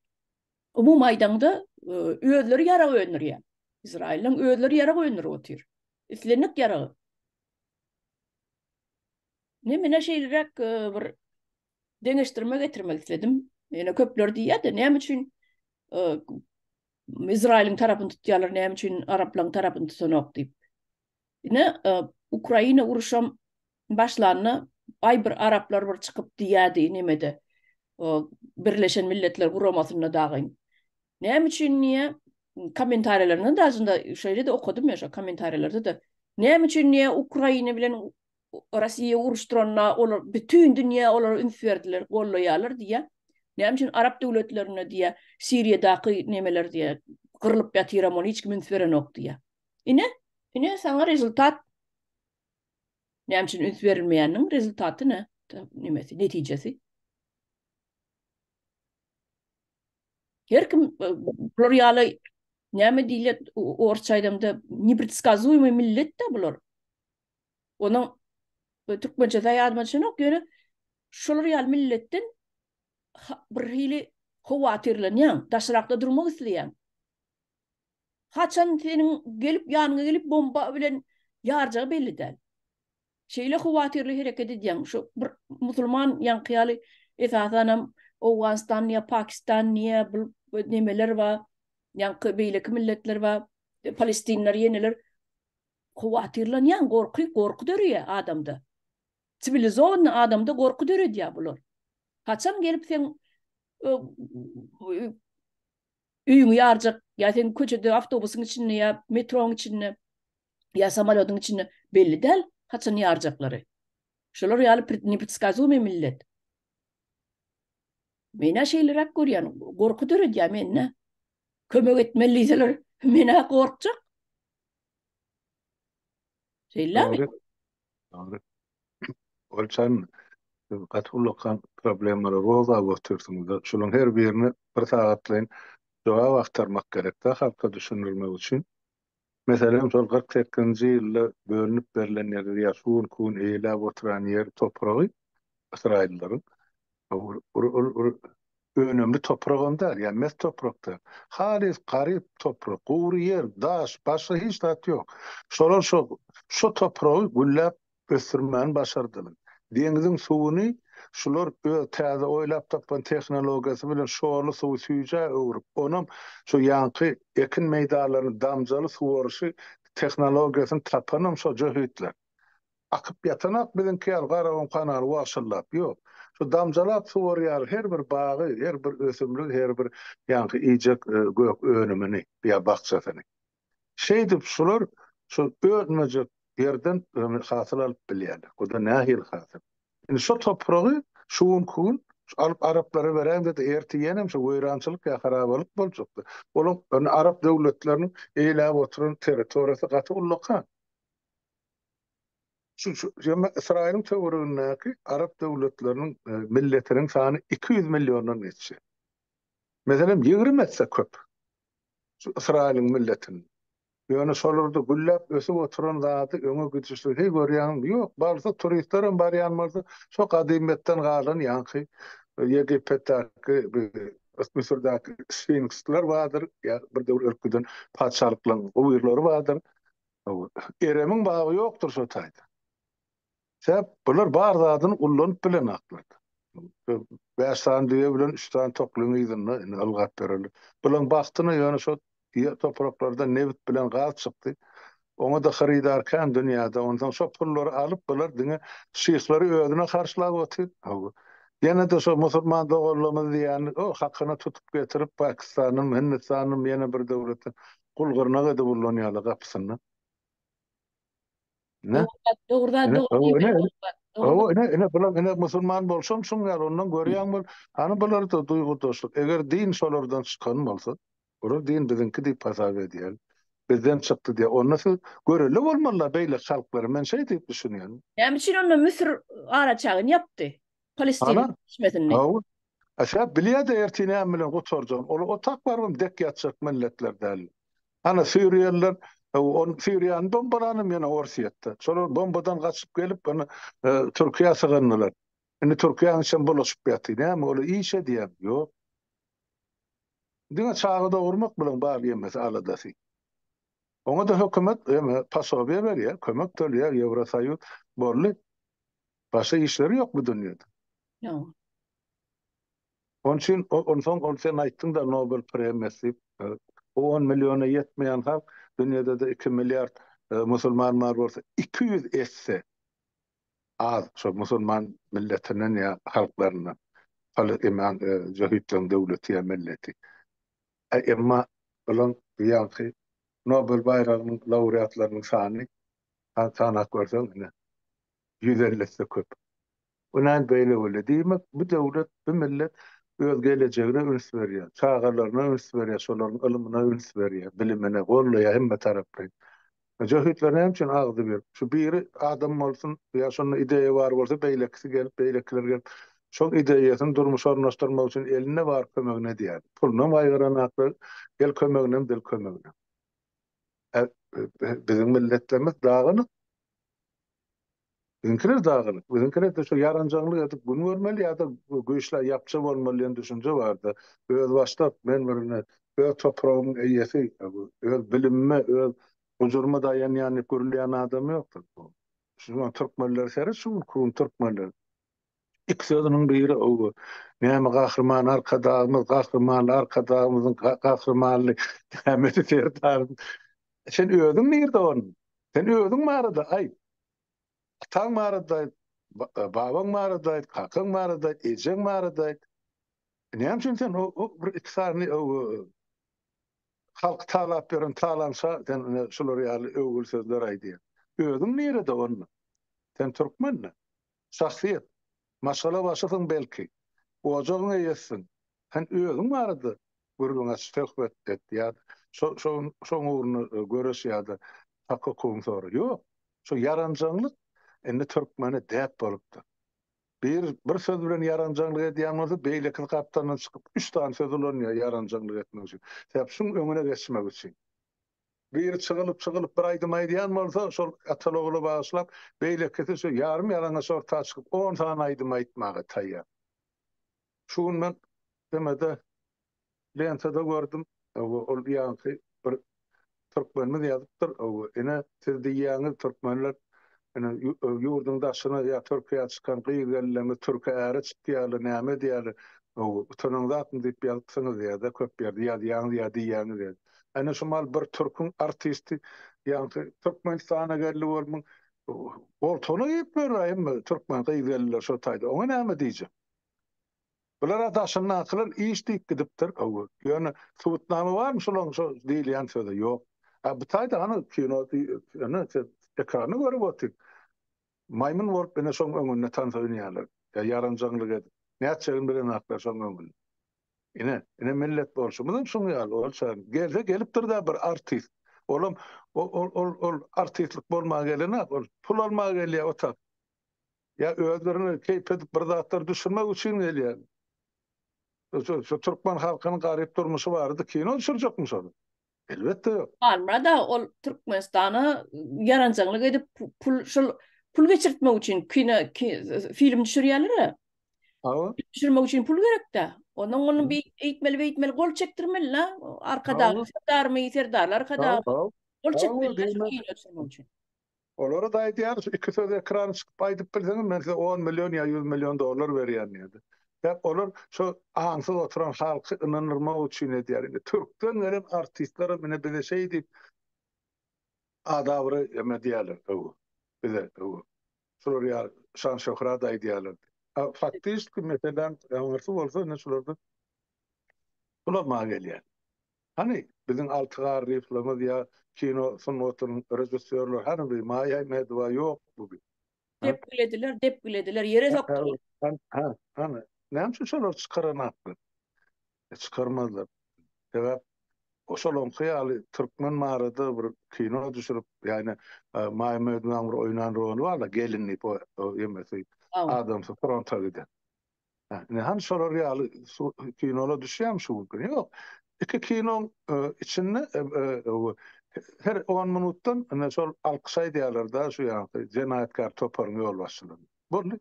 umumy aýdaňda özleri ýarag öndürýär. Izrailiň özleri ýarag öndürip otyr. Islendik ýaragy. Ne menä şeýleräk bir deňeşdirme getirmek isledim. Ýöne köpler diýýär-de, näme üçin Izrailiň tarapyny tutýarlar, näme üçin araplaryň tarapyny tutanok diýip. Ine, Ukraina uruşam başlanda aý bir araplar bir çykyp diýýärdi nemede. Birleşen Milletler Guramasynda dagyn. Näme üçin diýýär? kommentariýalarynda dažynda şeýle-de okadym men şo kommentariýalarda-da. Näme üçin diýýär Ukraina bilen Russiýa uruşdyranda olar bütin dünýä olara üns berdiler, gollaýarlar diýýär. Näme üçin arap döwletlerinde diýýär, Siriýadaky nemeler diýýär, gyrlyp ýatyram ony hiç kim üns berenok diýýär. Ine, ine saňa rezultat. Näme üçin üns berilmeýäniniň rezultaty ne? Nemesi, netijesi. Her kim e, bular ýaly näme diýilýär orsça aýdamda nepredskazuemyý millet de bular. Onuň e, türkmençesi ýadyma düşenok, ýöne şolar ýaly milletden bir hili howatyrlanýaň, daşrakda durmak isleýäň. Haçan seniň gelip ýanyňa gelip bomba bilen ýarjagy belli däl. Şeýle howatyrly hereket edýäň. Şu bir musulman ýaňky ýaly esasanam Owganystan diýä, Pakistan diýä, bu nemeler bar, ýaňky beýleki milletler bar, palestinler ýeneler howatyrlanýaň, gorky, gorky döreýär adamda. Siwilizowanyý adamda gorky döredýär bular. Haçan gelip seň öýüňi ýarjak, ýa sen köçede awtobusyň içinde ýa metroň içinde ýa samolýotyň içinde belli däl haçan ýarjaklary. Şolar ýaly nepredskazuemyý millet. Men-ä şeýleräk görýän, gorky döredýär mende. Kömek etmeli diýseler, men-ä gorkjak. Şeýlemi? Dogry. Dogry. Olçan siz gaty ullakan problemalary gozgap otyrsyňyz. Şolaryň her birine bir sagatlaýyn jogap agtarmak gerekde halka düşündirmek üçin. Meselem, şol 48-nji ýylda bölünip berlen ýeri ýa şu günki gün eýeläp oturan ýer topragy ysraýyllaryň ol önümli topragam däl, ýa mes toprak däl. Halys garyp toprak, gury ýer, daş, başga hiç zat ýok. Şolar şo şo topragy gülläp ösdürmäni başardylar. Deňziň suwuny şular öz täze oýlap tapan tehnologiýasy bilen şorly suwy süýjä öwrüp, onam şu ýaňky ekin meýdanlaryny damjaly suwaryşy tehnologiýasyny tapanam şo jöhitler. Akyp ýatanak biziňki ýaly Garagum kanaly wagşyllap, ýok. Şu damjalap suwarýar her bir bagy, her bir ösümligi, her bir ýaňky iýjek gök önümini ýa bakjasyny. Şeýdip şular şu önmejek ýerden hasyl alyp bilýärler. O-da nähili hasyl? Indi şo topragy şu günki gün alyp araplara beräýmde-de ertir ýenem şo weýrançylyk ýa harabalyk boljakdy. Olaň indi arap döwletleriniň eýläp oturan territoriýasy gaty ullakan. Şu şu Ysraýylyň töweregindäki arap döwletleriniň milletiniň sany 200 milliondan geçýär. Meselem, 20 etse köp. Şu Ysraýylyň milletiniň. Ýöne şolarda gülläp ösüp oturan zady öňe gidişli heý görýäňmi? Ýok, barsa turistlerem barýan bolsa şo gadymyýetden galan ýaňky Ýegipetdäki Müsürdäki sfinksler bardyr, ýa bir döwür ölüp giden patyşalyklaryň guburlary bardyr. Eremiň bagy ýokdur şo taýda. Sebäp bular bar zadyny ullanyp bilenaklar. Bäş sany düýe bilen üç sany toklyň yzynda indi ylgap ýörerler. Bulaň bagtyna ýöne şo ýer topraklardan nebit bilen gaz çykdy. Oňa-da hyrydar kän dünýäde. Onsoň şo pullary alyp bular diňe şyhlary özüne harçlap otyr. Hawa. Ýene-de şo musulman doganlarymyz diýýäni o hakyna tutup getirip Pakistandan, Hindistandan ýene bir döwletden gul gyrnak edip ullanýarlar gapysynda. Ne? Dogry zat, dogry Hawa, ine, ine, bular, ine, musulman bolsam şuň ýaly, ondan görýäň bol. Hany bularda duýgudaşlyk. Eger din şolardan çykan bolsa, olar din biziňki diýip hasap edýär. Bizden çykdy diýýär. Onda siz görelde bolmalylar beýleki halklara. Men şeý diýip düşünýän. Näme üçin onda Müsür araçägini ýapdy? Palestina düşmesin diýip. Hawa. A şä bilýär-de ertir näme bilen gutarjagyny. Olar otak barybam dek ýatjak milletler däl. Ana siriýalylar on Siriýany bombalanam ýene Orsýetde. Şolar bombadan gaçyp gelip ony Türkiýä sygyndylar. Indi Türkiýäniň içem bulaşyp ýatyr. Näme olar iş edýärmi? Ýok. Diňe çaga dogurmak bilen bar ýemesi aladasy. Oňa-da hökümet eme posobiýe berýär, kömek töleýär, Ýewrosoýuz boldy. Başga işleri ýok bu dünýede. Ýok. Onuň üçin onsoň ol sen aýtdyň-da Nobel premiýasy diýip, o on milliona ýetmeýän halk dünýede-de iki milliard musulman bar bolsa 200 esse az şo musulman milletinden ýa halklaryndan iman jöhitleriň döwleti ýa milleti. Emma olaň. Bu ýaňky Nobel baýragynyň laureatlarynyň sany sanap görseň ine 150-si köp. Bu näme beýle bolýar? Diýmek, bu döwlet, bu millet öz gelejegine üns berýär, çagalaryna üns berýär, şolaryň ylmyna üns berýär, bilimine gollaýar hemme taraplaýyn. Jöhitler näme üçin agzybir? Şu biri adam bolsun ýa şonda ideýa bar bolsa, beýlekisi gelip, beýlekiler gelip, şol ideýasyny durmuşa ornaşdyrmak üçin elinde bar kömegini edýär. Pulunam gaýgyranaklar, el kömeginem, dil kömeginem. Biziň milletlerimiz dagynyk. Biziňkiler dagynyk. Biziňkiler-de şu ýaranjaňlyk edip gün görmeli ýa-da güýçlä ýapja bolmaly diýen düşünje bardy. Özbaşdak men bir ine öz topragymyň eýesi, öz bilimime, öz gujuryma daýanýan diýip gürleýän adam ýokdur. Şu türkmenlere seret şu günki gün türkmenler. Iki sözüniň biri o näme gahryman Arkadagymyz, gahrymanly Arkadagymyzyň gahrymanly nämesi Serdarymyz. Sen özüň nirde onda? Sen özüň barada aýt. Ataň barada aýt, babaň barada aýt, kakaň barada aýt, ejeň barada aýt. Näme üçin sen o bir iki sany halky talap ýören talaňça sen ine şular ýaly öwgüli sözler aýdýaň. Özüň nirede onda? Sen türkmenmi? Şahsyýet. Maşgala başysyň belki. Ojagyň eýesisiň. Sen özüň barada gürrüň aç, söhbet et ýa şoň ugrunda göreş ýa-da hak-hukugyňy sora. Ýok. Şu ýaranjaňlyk indi türkmene däp bolupdyr. Bir bir söz bilen ýaranjaňlyk edýän bolsa, beýlekisi gapdalyndan çykyp üç sany söz ulanýar ýaranjaňlyk etmek üçin. Sebäp şuň öňüne geçmek üçin. Biri çygylyp-çygylyp bir aýdym aýdýan bolsa, şol ataly-ogula bagyşlap, beýlekisi şu ýarym-ýalaňaç orta çykyp on sany aýdym aýtmaga taýýar. Şu gün men demede lentada gördüm, ol ýaňky bir türkmenimiz ýazypdyr, ine siz diýýäňiz türkmenler ine ýurduň daşyna ýa Türkiýä çykan gyz-gelinlerimiz türke äre çykýarlar, näme edýärler, utanaňzakmy diýip ýazypsyňyz diýýär-de, köp ýerde ýazýaňyz ýa diýýäňiz diýýär. Ine şu mal bir türküň artisti ýaňky Türkmenistana geldi bolmuň goltugyna girip ýör hemme türkmen gyz-gelinler şo taýda, oňa näme diýjek? Bulara daşyndakylar iş diýip gidipdir. Hawa. Ýöne subutnama barmy şolaryň şo diýilýän söze? Ýok. A bu taýda hany kino ine siz ekranda görüp otyr. Maýmyn bolup ine şoň öňünde tans oýnaýarlar. Ýa ýaranjaňlyk edip. Nätjegini bilenaklar şoň öňünde. Ine, ine millet bolşumyzam şoň ýaly. Ol çaý gelse gelipdir-dä bir artist. Olam ol ol ol artistlik bolmaga gelenok. Ol pul almaga gelýär o tak. Ýa özlerine keýp edip bir zatlar düşürmek üçin gelýär. Şu türkmen halkynyň garyp durmuşy barada kino düşürjekmi şol? Elbetde ýok. Halmyrat aga ol Türkmenistana ýaranjaňlyk edip pul şol pul geçirtmek üçin kino film düşürýärler-ä. Hawa. Düşürmek üçin pul gerek-dä. Ondan ony bir eýtmeli beýtmeli gol çekdirmeli-la. Arkadagly Serdarmy, Serdarly Arkadag. Gol çekmeli kino düşürmek üçin. Olara-da aýdýarys, şu iki sözi ekrana çykyp aýdyp bilseňiz, men size on million ýa ýüz million dollar berýän diýdi. Sebäp olar şo aňsyz oturan halky ynandyrmak üçin edýär. Indi türkden gelen artistlerem ine bize şeý diýip adabyry eme diýýärler, öwü, bize öwü. Şular ýaly şan-şöhrat aýdýarlar. A faktiçki meseläň aňyrsy bolsa ine şulardan pul almaga gelýär. Hany biziň Alty Garryýewlerimiz ýa kino sungatynyň režissýorlary hany bi Maýa Ahmedowa ýok bu bi. Depgilediler, depgilediler, ýere sokdular. Hany, hany, näme üçin şolary çykaranaklar? E, çykarmazlar. Sebäp şolaňky ýaly türkmen barada bir kino düşürip, ýagny Maýa Ahmedowaň bir oýnan roly bar-da, gelin diýip o ýemesi, adamsy fronta giden. Ine hany şolar ýaly kinolar düşýärmi şu günki? Ýok. Iki kinoň içinde her on minutdan ine şol alkyş aýdýarlar-da şu ýaňky jenaýatkär toparyň ýolbaşçylary. Boldy.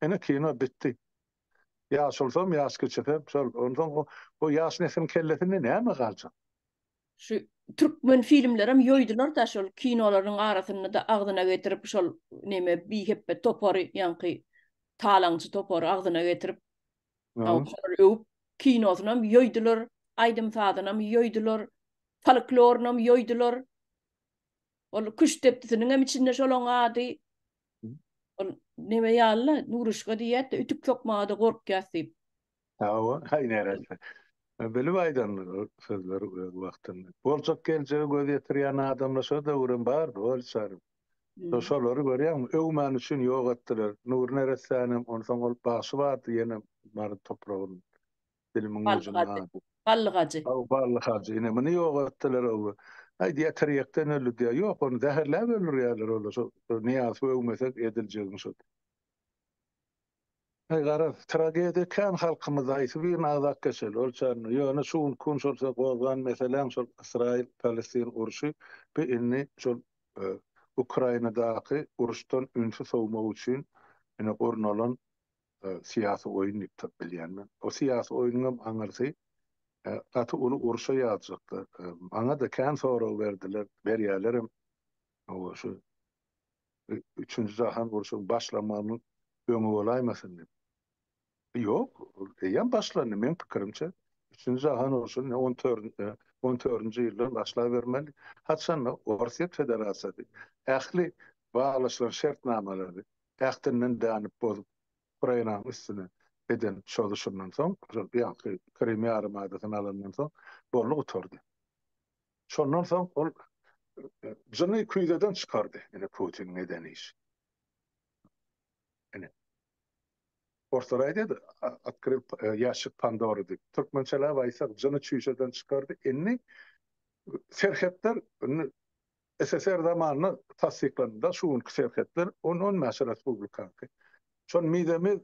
Ine kino bitdi. Ýaşulsam, ýaş kiçisem şol. Onsoň o ýaş nesliň kellesinde näme galjak? Şu türkmen filmlerem ýoýdular-da şol kinolaryň arasynda-da agzyna getirip şol neme bihepbe topary ýaňky talaňçy topary agzyna getirip şolary öwüp kinosynam ýoýdular, aýdym-sazynam ýoýdular, folklorynam ýoýdular. Ol küştdepdisiniňem içinde şolaň ady. Ol neme ýaly-la, Nuruşka diýýär-de, ütük sokmaga-da gorkýas diýip. Hawa, haý neresse. Bilip aýdandyr ol sözleri öz wagtynda. Boljak geljege göz ýetirýän adamlar şo döwürem bardy, Olçarym. Şolary görýäňmi, öwmäni üçin ýok etdiler. Nury neressänem, onsoň ol bagşy bardy ýene Mary topragynda. Dilimiň ujunda ady. Bally hajy. Haw, Bally hajy. Ine, muny ýok etdiler ow. Aý, diýýär, tirýekden öldi diýýär. Ýok, ony zäherläp öldürýärler olar. Şo Nyýazowy öwmesek ediljegiň şo. Aý garaz, tragediýa kän halkymyzda haýsy birini agzap geçeli, ol çarny. Ýöne şu günki gün şol sen gozgan meseläň şol Ysraýyl Palestin urşy bi indi şol Ukrainadaky uruşdan ünsi sowmak üçin ine gurnalan syýasy oýun diýip tap bilýän men. O syýasy oýnuňam aňyrsy gaty uly urşa ýazjaklar. Maňa-da kän sorag berdiler, berýälerem. Hawa şu Üçünji jahan urşunyň başlanmagynyň öňi bolaýmasyn diýip. Ýok, eýýäm başlandy, meň pikirimçe. Üçünji jahan urşuny on on dördünji ýyldan başlabermeli. Haçanda Orsýet Federasiýasy ähli baglaşylan şertnamalary ähtinden dänip bozup, Ukrainanyň üstüne eden çozuşyndan soň, şol ýaňky Krym ýarymadasyny alandan soň boldy gutardy. Şondan soň ol jyny küýzeden çykardy, ine Putiniň eden işi. Ine. Orslar aýdýardy, otkryl ýaşik Pandory diýip. Türkmençeläp aýtsak, jyny çüýşeden çykardy. Indi serhetler indi SSR zamanynda tassyklandy-da, şu günki serhetler on-on bäş respublikaňky. Şol mizemiz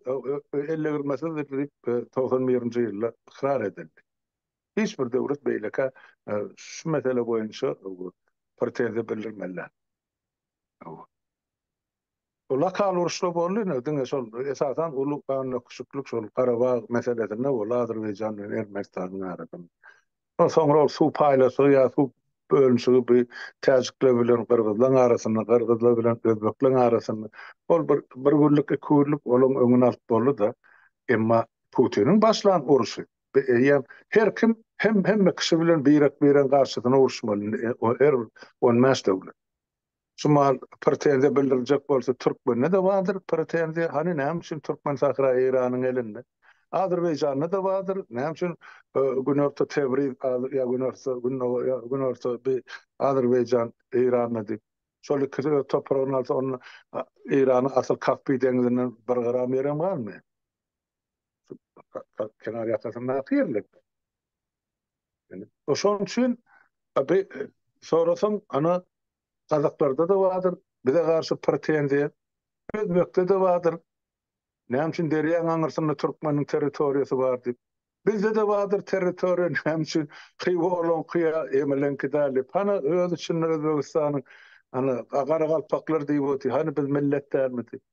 ellegirmesizdir diýip, 91-nji ýylda ykrar edildi. Hiç bir döwlet beýlekä şu mesele boýunça pretenziýa bildirmeli däl. O lokal uruşlar boldy ine, diňe şol esasan uly gandöküşiklik şol Garabag meselesinde boldy Azerbaýjan bilen Ermenistanyň arasynda. Ol soňra ol suw paýlaşygy ýa suw bölünişigi bu täjikler bilen gyrgyzlaryň arasynda, gyrgyzlar bilen özbekleriň arasynda. Ol bir bir günlük, iki günlük olaryň öňüni alyp boldy-da. Emma Putiniň başlan urşy Bu eýýäm her kim hem hemme kişi bilen birek-biregiň garşysyna uruşmaly indi her bir 15 döwlet. Şu mahal pretenziýa bildiriljek bolsa türkmende-de bardyr pretenziýa, hany näme üçin türkmen sähra Eýranyň elinde? Azerbaýjanda-da bardyr, näme üçin günorta Tebriz ýa günorta gündogar ýa günorta bi Azerbaýjan Eýranda diýip. Şol ikisi öz topragyny alsa onda Eýranyň asyl Kaspi deňizinden bir gram ýerem galmaýar. Kenar ýakasyndaky ýerler. Yani, şonuň üçin abi sorasaň ana gazaklarda-da bardyr bize garşy pretenziýa, özbekde-de bardyr. Näme üçin derýaň aňyrsynda türkmeniň territoriýasy bar diýip. Bizde-de bardyr territoriýa, näme üçin Hywa olaňky ýa Emeleňki däl diýip. Hany öz içinde Özbegistanyň ana garagalpaklar diýip otyr, hany biz millet dälmi diýip.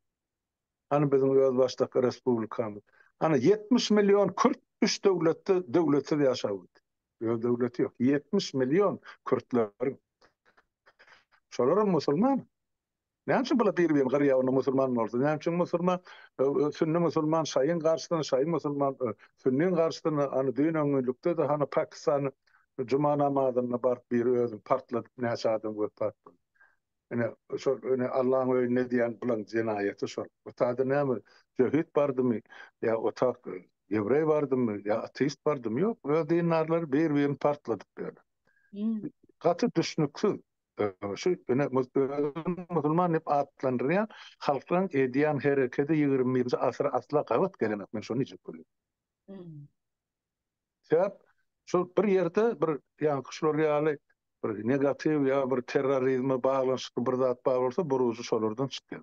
Hany biziň özbaşdak respublikamyz? Hany 70 million kürt üç döwletde döwletsiz ýaşap otyr. Öz döwleti ýok. 70 million kürtleriň. Şolaram musulman. Näme üçin bular bir-birini gyrýar onda musulman bolsa? Näme üçin musulman sünni musulman şaýyň garşysyna, şaýy musulman sünniň garşysyna, hany düýn öňňünlikde-de hany Pakistanda juma namazynda baryp biri özüni partladyp näçe adam wepat boldy. Ine, şol, ine, Allaň öýünde diýen bulaň jenaýaty şol. O taýda näme, jöhit bardymy, ýa o tak ýewreý bardymy, ýa ateist bardymy, ýok, öz dindarlary bir-birini partladyp ýörler. Gaty düşnüksiz. Şu, ine, özüni musulman diýip atlandyrýan halklaryň edýän herekedi 21-nji asyra asla gabat gelenok, men şony diýjek bolýan. Sebäp şol bir ýerde bir ýaňky şular ýaly bir negatiw ýa bir terrorizme baglanyşykly bir zat bar bolsa bir ujy şolardan çykýar.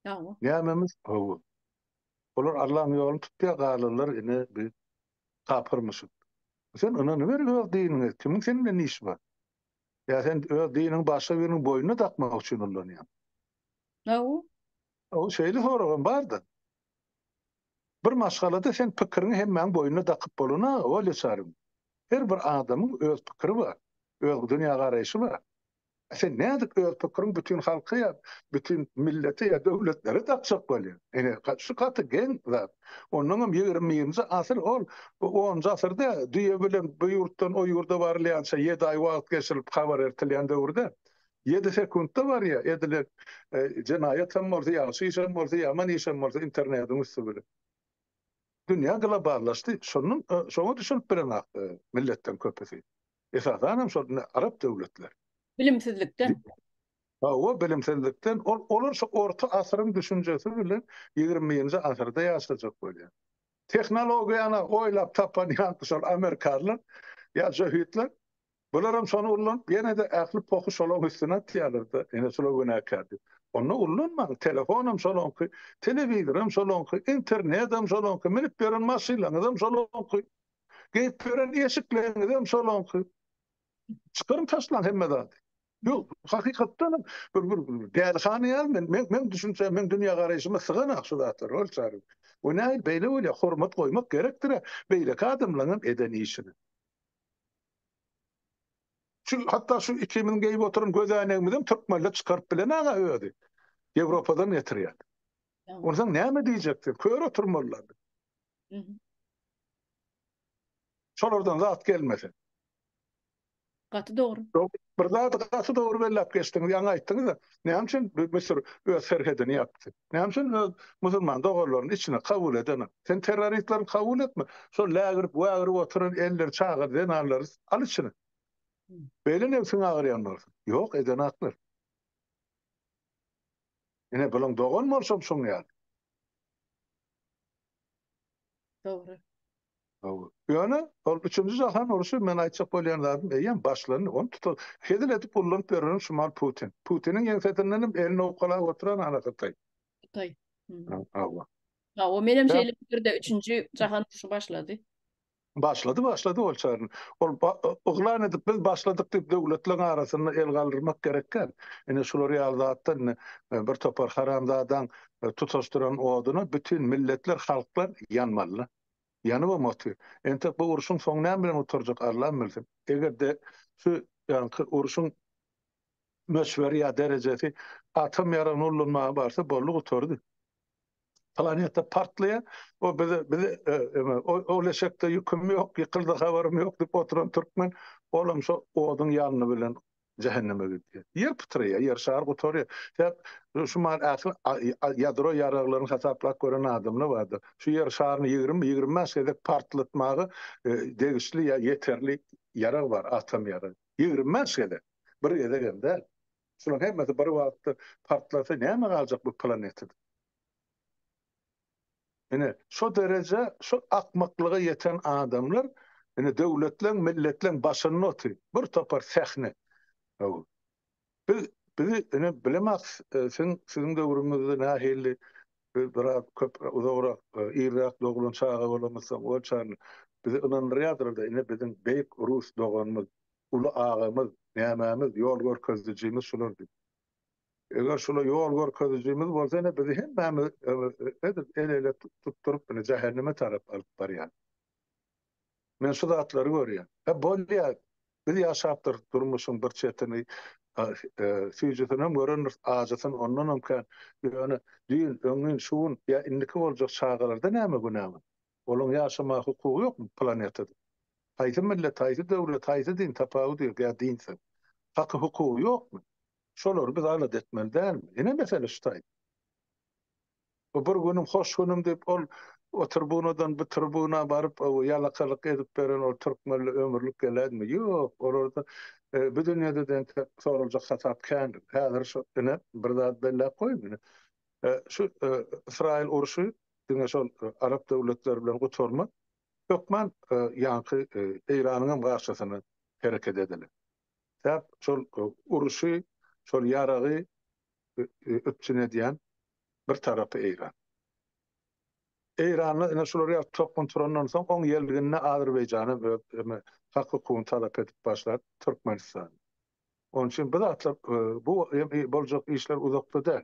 Hawa. Nämemiz? Hawa. Olar Allaň ýoluny tutýar, galanlar ine bir kapyrmyşyk. Sen ynanyber öz diniňe, kimiň seň bilen işi bar? Ýa sen öz diniňi başga biriniň boýnuna dakmak üçin ullanýaň? Hawa. Hawa, şeýle soragam bar-da. Bir maşgalada sen pikiriňi hemmäň boýnuna dakyp bolana Olýa Çaryň. Her bir adamyň öz pikiri bar, öz dünýägaraýşy bar. Sen nädip öz pikiriňi bütin halka ýa bütin millete ýa döwletlere dakjak bolýaň? Ine, şu gaty geň zat. Onnoňam 21-nji asyr ol onunjy asyr däl, düýe bilen bu ýurtdan o ýurda barylýança ýedi aý wagt geçirilip habar eltilýän döwür däl. Ýedi sekuntda barýar edilen jenaýat hem bolsa, ýagşy iş hem bolsa, ýaman iş hem bolsa internetiň üsti bilen. Dünýä globallaşdy. Şondan şoňa düşünip bilenok milletleriň köpüsi. Esasan hem şol arap döwletler. Bilimsizlikden. Hawa, bilimsizlikden. Ol olar şu orta asyryň düşünjesi bilen 21-nji asyrda ýaşajak bolýar. Tehnologiýany oýlap tapan ýaňky şol amerikanlar ýa jöhitler Bularam şony ullanyp ýene-de ähli pohy şolaň üstüne atýarlar-da, ine şular günäkär diýip. Onda ullanmaň, telefonam şolaňky, telewizoram şolaňky, internetem şolaňky, münüp ýören maşynlaryňyzam şolaňky, geýip ýören eşikleriňizem şolaňky. Çykaryň taşlaň hemme zady. Ýok, hakykatdanam bir bir dälihana ýaly men men meň düşünjäm, meň dünýägaraýşyma syganak şu zatlar, ol çary. O nähili beýle bolýar, hormat goýmak gerekdir-ä beýleki adamlaryňam eden işine. Şu hatda şu ikimiziň geýip oturan göz äýnegimizem türkmenler çykaryp bilen aga özi. Ýewropadan getirýär. Onsoň näme diýjek sen? Kör oturmalylar. Şolardan zat gelmese. Gaty dogry. Bir zady gaty dogry belläp geçdiňiz, ýaňy aýtdyňyz-a. Näme üçin Müsür öz serhedini ýapdy? Näme üçin öz musulman doganlaryny içine kabul edenok? Sen terroristleri kabul etme. Şol lägirip-wägirip oturan elleri çagaly zenanlary al içine. Beýle nebsiň agyrýan bolsa. Ýok, edenaklar. Ine, bulaň dogan bolşam şoň ýaly. Dogry. Hawa. Ýöne ol üçünji jahan urşy men aýtjak bolýan zadym eýýäm başlandy. Ony tuta hezil edip ullanyp ýörenem şumal Putin. Putiniň ýeňsesinden hem elini owkalap oturan ana Hytaý. Hytaý. Hawa. Hawa, menem şeýle pikirde üçünji jahan urşy başlady. Başlady, başlady ol çaryn. Ol yglan edip biz başladyk diýip döwletleriň arasynda el galdyrmak gerek däl. Ine şular ýaly zatdan ine bir topar haramzadaň tutaşdyran oduna bütin milletler, halklar ýanmaly. Ýanybam otyr. Entek bu urşuň soňy näme bilen gutarjak Allam bilsin. Eger-de şu ýaňky urşuň möçberi ýa derejesi atom ýaragyny ullanmaga barsa boldy gutardy. Planeta partlaýar. O bize bize ol eşekde ýüküm ýok, ýykyldy habarym ýok diýip oturan türkmen olam şo oduň ýalny bilen jähenneme gidýär. Ýer pytraýar, ýer şary gutarýar. Sebäp şu mal ähli ýadro ýaraglaryny hasaplap gören adamlar bardyr. Şu ýer şaryny 20, 25 gezek partlatmaga degişli ýa ýeterli ýarag bar, atom ýaragy. 25 gezek. Bir gezek hem däl. Şularyň hemmesi bir wagtda partlasa näme galjak bu planetada? Ine, şo dereje, şo akmaklyga ýeten adamlar, ine, döwletleň, milletleň başynda otyr. Bir topar sähne. Hawa. Biz, bizi, ine, bilemok, siziň, siziň döwrüňizde nähili, biz biraz köp uzagrak, irräk doglan çaga bolamyzsoň, ol çagyny bizi ynandyrýardylar-da, ine, biziň beýik rus doganymyz, uly agamyz, nämämiz, ýol görkezijimiz şular diýip. Eger şular ýol görkezijimiz bolsa ine bizi hemmämiz edil el-ele tutduryp ine jähenneme tarap alyp barýar. Men şu zatlary görýän. Hä bolýar. Biz ýaşapdyrys durmuşyň bir çetini, süýjüsinem görendiris, ajysyny ondanam kän. Ýöne düýn, öňňin, şu gün ýa indiki boljak çagalarda näme günä bar? Olaryň ýaşamaga hukugy ýokmy planetada? Haýsy millet, haýsy döwlet, haýsy din tapawudy ýok ýa dinsiz. Haky hukugy ýokmy? Şolary biz alada etmeli dälmi? Ine mesele şu taýda. Bu bir günüm hoş günüm diýip ol o tribunadan bu tribuna baryp ýalakalyk edip beren ol türkmenli ömürlik geläýdimi? Ýok, olarda bu dünýede-de entek soraljak hasap kändir. Häzir şu ine bir zat belläp goýuň ine. Şu Ysraýyl urşy diňe şol arap döwletleri bilen gutarmaz. Hökman ýaňky Eýranyň hem garşysyna hereket ediler. Sebäp şol uruşy, şol ýaragy üpjün edýän bir tarapy Eýran. Eýranda ine şular ýaly topgun turandan soň oň ýelginine Azerbaýjan hem öz hak-hukugyny talap edip başlar, Türkmenistan. Onuň üçin bu zatlar bu boljak işler uzakda däl.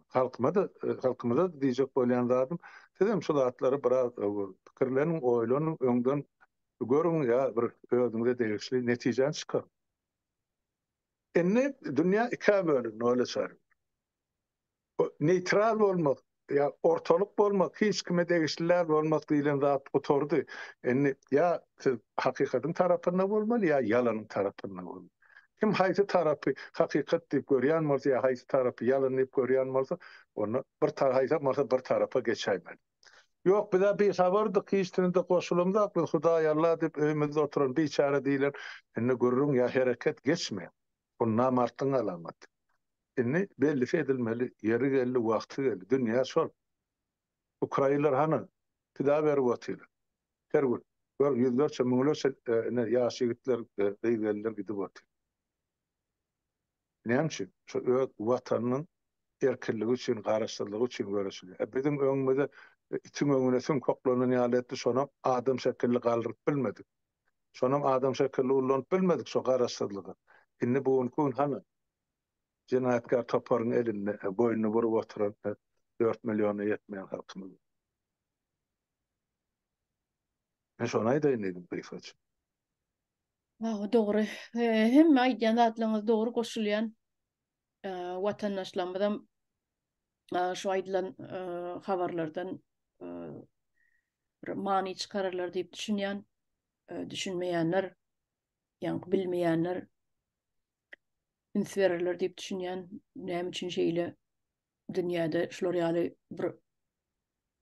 Halkyma-da, halkymyza-da diýjek bolýan zadym, siz hem şu zatlary biraz pikirleniň, oýlanyň, öňden görüň ýa bir özüňize degişli netijäni çykaryň. Indi dünýä ikä bölündi, öyle çaryň. Neýtral bolmak, ýa ortalyk bolmak, hiç kime degişli däl bolmak diýlen zat gutardy. Indi ýa siz hakykatyň tarapynda bolmaly, ýa ýalanyň tarapynda bolmaly. Kim haýsy tarapy hakykat diýip görýän bolsa ýa haýsy tarapy ýalan diýip görýän bolsa, onda bir haýsam bolsa bir tarapa geçäýmeli. Ýok, biz-ä bihabardyk, hiç tünde goşulamzok, biz Hudaý Alla diýip öýümizde oturan biçäre diýlen. Indi gürrüň ýa hereket geçmeýär. Bu namartlygyň alamaty. Indi bellisi edilmeli, ýeri geldi, wagty geldi. Dünýä şol. Ukrainler hany, pida berip otyrlar. Her gün, gör, ýüzlerçe, müňlerçe ine ýaş ýigitler, gyz-gelinler gidip otyr. Näme üçin? Şu öz Watanynyň erkinligi üçin, garaşsyzlygy üçin göreşilýär. E biziň öňümize itiň öňüne süňk oklanan ýaly etdi, şonam adam şekilli galdyryp bilmedik. Şonam adam şekilli ullanyp bilmedik şo garaşsyzlygy. Indi bu günki gün hany jenaýatkär toparyň elinde boýnuny burup oturan dört milliona ýetmeýän halkymyz bar. Men şony aýdaýyn diýdim gysgaça. Hawa dogry. Hemme aýdýan zatlaryňyz dogry goşulýan. Watandaşlarymyzam şu aýdylan habarlardan bir many çykararlar diýip düşünýän. Düşünmeýänler, ýaňky bilmeýänler üns bererler diýip düşünýän. Näme üçin şeýle dünýäde şular ýaly bir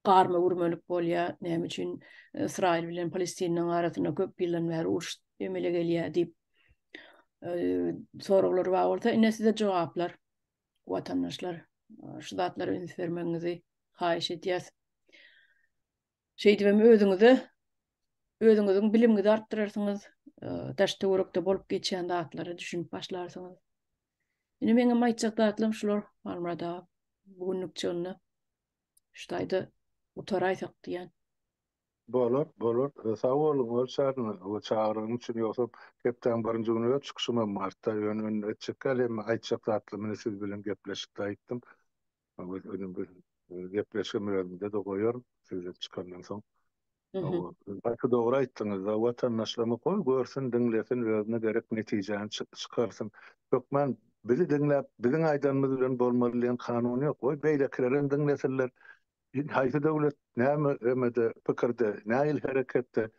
garma gürmelik bolýar, näme üçin Ysraýyl bilen Palestinanyň arasynda köp ýyldan bäri uruş emele gelýär diýip soraglar bar bolsa, ine size jogaplar. Watandaşlar, şu zatlara üns bermegiňizi haýyş edýäs. Şeýdibem özüňize özüňiziň bilimiňizi artdyrarsyňyz, daş-töwerekde bolup geçýän zatlara düşünip başlarsyňyz. Ine meňem aýtjak zatlarym şular, Halmyrat aga. Bu günlükçe onda şu taýda gutaraýsak diýýän. Bolar, bolar. Sag boluň, Gülşarna, bu çagyrygyň üçin. Ýogsam hepdäň birinji güni öz çykyşym hem bardy-da, ýöne indi etjek däl, hemme aýtjak zatlarymy siz bilen gepleşikde aýtdym. Gepleşigimi özümde-de goýaryn, sizden çykandan soň. Gaty dogry aýtdyňyz. Watandaşlarymyz goý görsün, diňlesin, özüne gerek netijäni çykarsyn. Hökman bizi diňläp, biziň aýdanymyz bilen bolmaly diýen kanun ýok. Goý beýlekilerem diňlesinler. Haýsy döwlet näme emede, pikirde, nähili hereketde,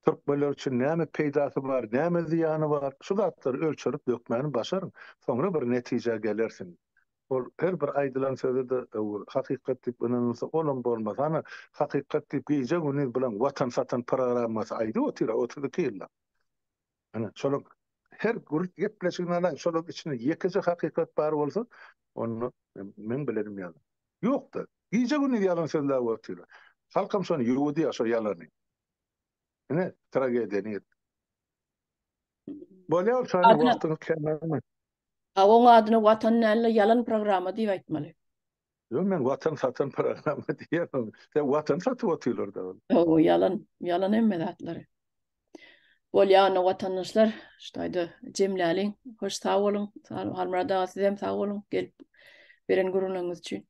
türkmenler üçin näme peýdasy bar, näme zyýany bar, şu zatlary ölçerip dökmäni başaryň. Soňra bir netijä gelersiňiz. Ol her bir aýdylan söze-de hakykat diýip ynanylsa, olam bolmaz. Hany, hakykat diýip gije-gündiz bulaň watan satan programmasy aýdyp otyr-a 32 ýyllap. Hany, şolaň her bir gepleşigini alaý, şolaň içinde ýekeje hakykat bar bolsa, onda meň bilenim ýalan. Ýok-da. Gije-gündiz ýalan sözläp otyr. Halkam şony ýuwudýar, şo ýalany. Ine, tragediýa nirde. Bolýar, şany wagtyňyz kän almaýyn. A oň adyna watan dälde ýalan programma diýip aýtmaly. Ýok men watan satan programma diýemem. Sen watan satyp otyrlar da. Hawa ýalan, ýalan hemme zatlary. Bolýa onda watandaşlar, şu taýda jemläliň. Hoş sag boluň. Halmyrat aga sizem sag boluň gelip beren gürrüňleriňiz üçin.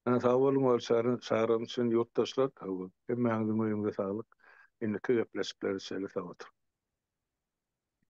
Sag boluň Gülçäre, çagyrygyň üçin ýurtdaşlar. Hawa, hemmäňiziň öýüňize saglyk. Indiki gepleşiklere çenli sag oturyň.